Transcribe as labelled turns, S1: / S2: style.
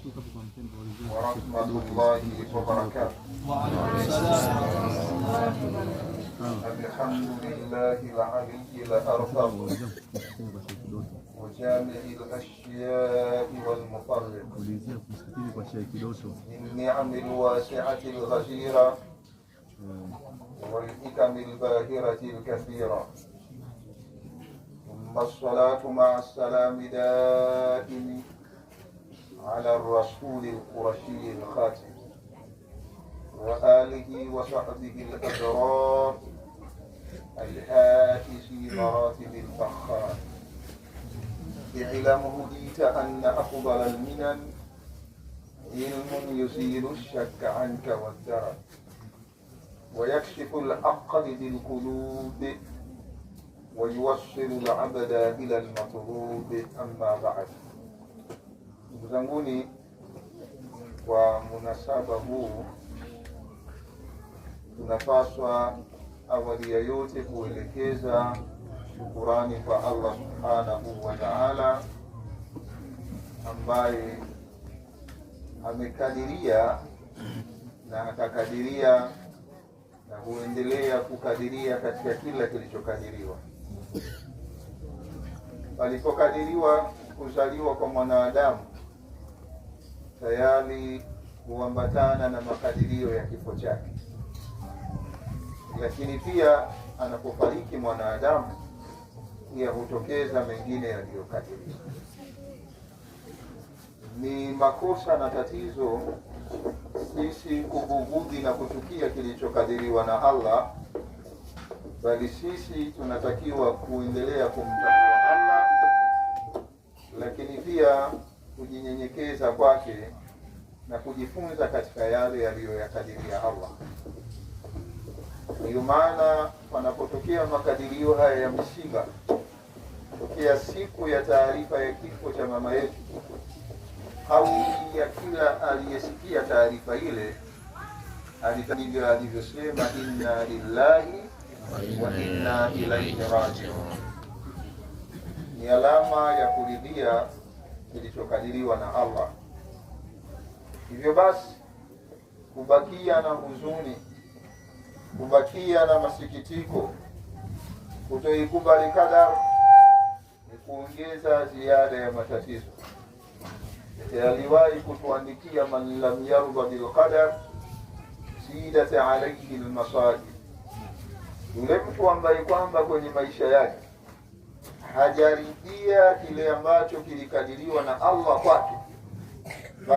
S1: ورحمة الله وبركاته. الحمد لله العلي الأرفق وجامع الأشياء والمفرق بالنعم الواسعة الغزيرة والحكم الباهرة الكثيرة. ثم الصلاة مع السلام دائم على الرسول القرشي الخاتم وآله وصحبه الأبرار الحائز مراتب الفخار. اعلم هديت أن أفضل المنن علم يزيل الشك عنك والدرن ويكشف الحق ذي القلوب ويوصل العبد إلى المطلوب. أما بعد. Ndugu zanguni, kwa munasaba huu tunapaswa awali ya yote kuelekeza shukurani kwa Allah subhanahu wa ta'ala, ambaye amekadiria na akakadiria na huendelea kukadiria katika kila kilichokadiriwa. Palipokadiriwa kuzaliwa kwa mwanadamu tayari huambatana na makadirio ya kifo chake, lakini pia anapofariki mwanadamu pia hutokeza mengine yaliyokadiriwa. Ni makosa na tatizo sisi kubugudhi na kuchukia kilichokadiriwa na Allah, bali sisi tunatakiwa kuendelea kumtambua Allah, lakini pia kujinyenyekeza kwake na kujifunza katika yale yaliyoyakadiria Allah. Ndiyo maana panapotokea makadirio haya ya msiba, tokea siku ya taarifa ya kifo cha mama yetu, kauli ya kila aliyesikia taarifa ile ndivyo alivyosema, inna lillahi wa inna ilaihi rajiun. Ni alama ya kuridhia kilichokadiriwa na Allah. Hivyo basi, kubakia na huzuni, kubakia na masikitiko, kutoikubali kadar ni kuongeza ziada ya matatizo. Aliwahi kutuandikia, man lam yarda bilqadar zidat alayhi almasaib, yule mtu ambaye kwamba kwenye maisha yake hajaridhia kile ambacho kilikadiriwa na Allah kwake,